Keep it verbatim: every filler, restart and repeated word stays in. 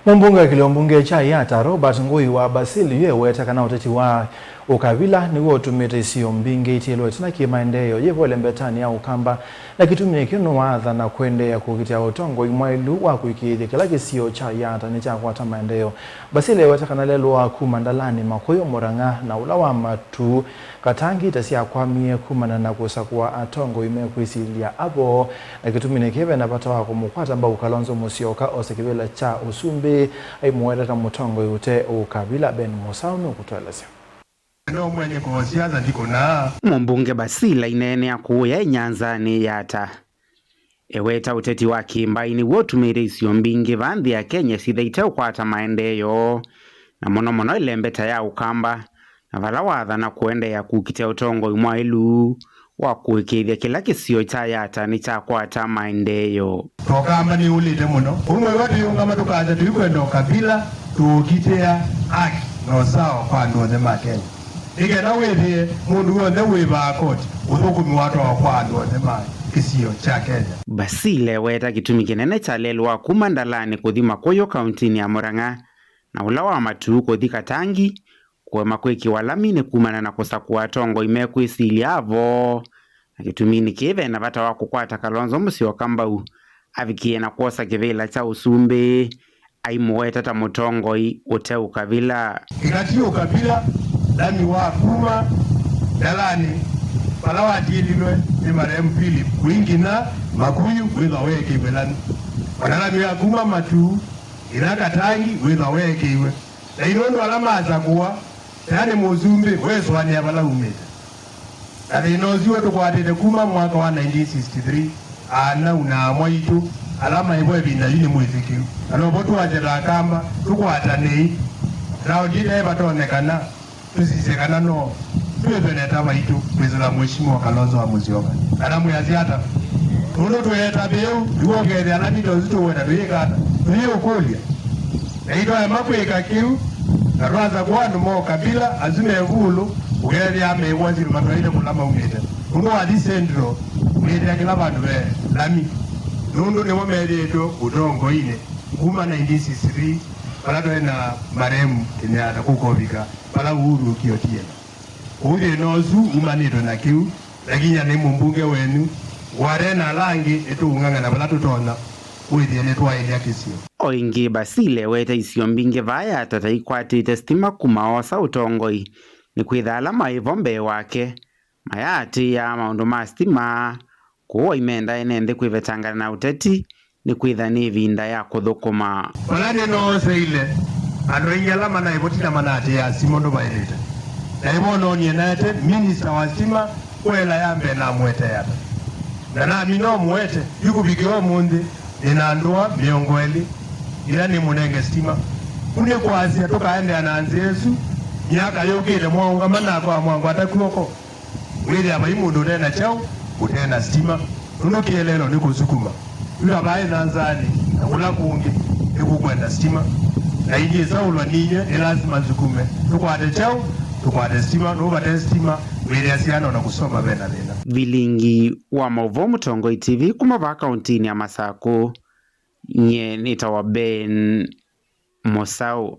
Mũmbunge wa kĩlio mbunge kya Yatta, Robert Ngũi wa Basil, yu eweta kana ũteti wa ũkavila nĩw'o ũtumĩte isio mbingĩ itiĩlwe ĩtina kĩ maendeeo yĩvo ĩlembetanĩ ya Ũkamba, na kĩtumi nĩkĩ nĩwaathana kũendeea kũkitĩa ũtongoi mwaĩlu wa kũĩkĩĩthya kĩla kĩsio kya Yatta nĩkyakwata maendeeo. Basil eweta kana lelũ wa kuma Ndalani, Makũyũ, Mũrang'a, na ũla wa Matuu, Katangi ta syakwamie kumana na kũsakũa atongoi mekwĩsilya avo, na kĩtumi nĩkĩ ve na vata wa kũmũkwata mbau Kalonzo Musyoka ose kĩvĩla kya ũsumbĩ, aimũweta ta mũtongoi ũte ũkavila. Ben Mũsaũ nũkũtũelesya. No mwenye kwa siasa ndiko na. Mũmbunge Basil aineenea kũũya ĩnyanzanĩ Yatta. Eweta ũteti wa kĩmbaĩ nĩw'o ũtumĩte isio mbingĩ vaa nthĩ ya Kenya syĩthĩĩte ũkwata maendeeo, na mũno mũno ĩlembeta ya Ũkamba, na vala waathana kũendeea kũkitĩa ũtongoi mwaĩlu wa kũĩkĩĩthya kĩla kĩsio kya Yatta nĩkyakwata maendeeo. Ũkamba nĩũlĩte mũno. Ũmwe wa tũiũngama tũkasya tũikwenda ũkavila, tũũkitĩa haki na ũsawa kwa andũ onthe ma Kenya. Nĩ kenda wĩthĩe mũndũ w'onthe wĩvaa koti ũthũkũmi watwawa kwa andũ onthe ma kĩsio kya Kenya. Basil eweta kĩtumi kĩnene kya lelũ wa kuma Ndalani kũthi Makũyũ kauntinĩ ya Mũrang'a na ũla wa Matuu kũthi Katangi kũema kwĩkĩwa lami nĩ kumana na kũsakũa atongoi mekwĩsilya avo, na kĩtuminĩ kĩĩ ve na vata wa kũkwata Kalonzo Musyoka mbau avikĩe na kwosa kĩvĩla kya ũsumbĩ aimũweta ta mũtongoi ũte ũkavila. Ĩkati ũkavila, lami wa kuma Ndalani vala watiĩlilwe nĩ marehemu Philip Wingina Makuyu wĩthwa weekĩiwe lami. Ona lami wa kuma Matuu ĩla Katangi wĩthwa weekĩiwe. Na ĩndĩ nũndũ ala masakũa, ĩla nĩ mũsumbĩ wesũanĩa vala umĩte. Na thĩna ũsu ũtũkwatĩte kuma mwaka wa nineteen sixty-three, aanau na amwaitũ ala maĩ vo ĩvinda yu nĩ mwĩtĩkĩu. Na novo twasya ta Akamba tũkwatanĩi, raundi ĩla ĩvatonyekana, tũsisye kana no twĩthwe nĩ ata maitũ kwĩsĩla Mheshimiwa Kalonzo wa Musyoka. Kana mwĩasya ata? Nũndũ twĩeta vĩu, nĩw'o ũkethĩa ala nito isu tũweta tũyĩka ata? Tũyĩũkũlya. Na ĩtoema kwĩka kĩu, na twasakũa andũ ma ũkavila asu me vulũ, ũkethĩa meĩw'a syĩndũ matwaĩte kũla maumĩte. Nũndũ wathi Central, wĩthĩa kĩla vandũ ve lami. Nũndũ nĩmo methĩĩtwe ũtongoinĩ kuma nineteen sixty-three, vala twaĩ na marehemu Kenyatta kũkovika vala Uhuru ũkie ũtiena. Kwoou thĩna ũsu umanĩtwe na kĩu, lakini nĩ mũmbunge wenyu Warren na ala angĩ nĩtũũng'ang'ana vala tũtonya kwĩthĩa nĩtwaĩlya kĩsio. O ĩngĩ, Basil eweta isio mbingĩ vaa Yatta ta ikwatĩte sitima kuma oosa ũtongoi, nĩkwĩtha ala maĩ vo mbee wake mayaatĩĩaa maũndũ ma sitima, kwoou aimenda ene nthĩ kwĩvetangana na ũteti nĩkwĩtha nĩ ĩvinda ya kũthũkũma. Vala nĩnooseile, andũ aingĩ ala manaĩ vo ti na manaatĩĩa sitima ũndũ vaĩlĩte. Naĩ vo noonie naete minista wa sitima kwa ĩla ya mbee namũete Yatta. Na namina ũmũete, yu kũvikĩa ũmũnthĩ, nĩ na ndũa mĩongo ĩlĩ ila nĩmũnenge sitima. Ku nĩ kwasya tũkaendeea na nzĩa ĩsu myaka yũkĩte, mwaũngama na kwa mwangwata kw'oko. Wĩthĩa vai mũndũ ũte na kyaũ, ũte na sitima, nũndũ kĩeleelo nĩ kũsukuma. Yu ta vaĩ nyanzanĩ na kũla kũngĩ nĩkũkwenda sitima. Na indyĩsaũlwa ninywe, nĩ lasima nzukume tũkwate kyaũ, tũkwate sitima, nũndũ vate sitima, wĩthĩa syana ona kũsoma ve na thĩna. Vilingi wa maũvoo Mũtongoi T V kuma vaa kauntinĩ ya Masakũ, nyie nĩtawa Ben Mũsaũ.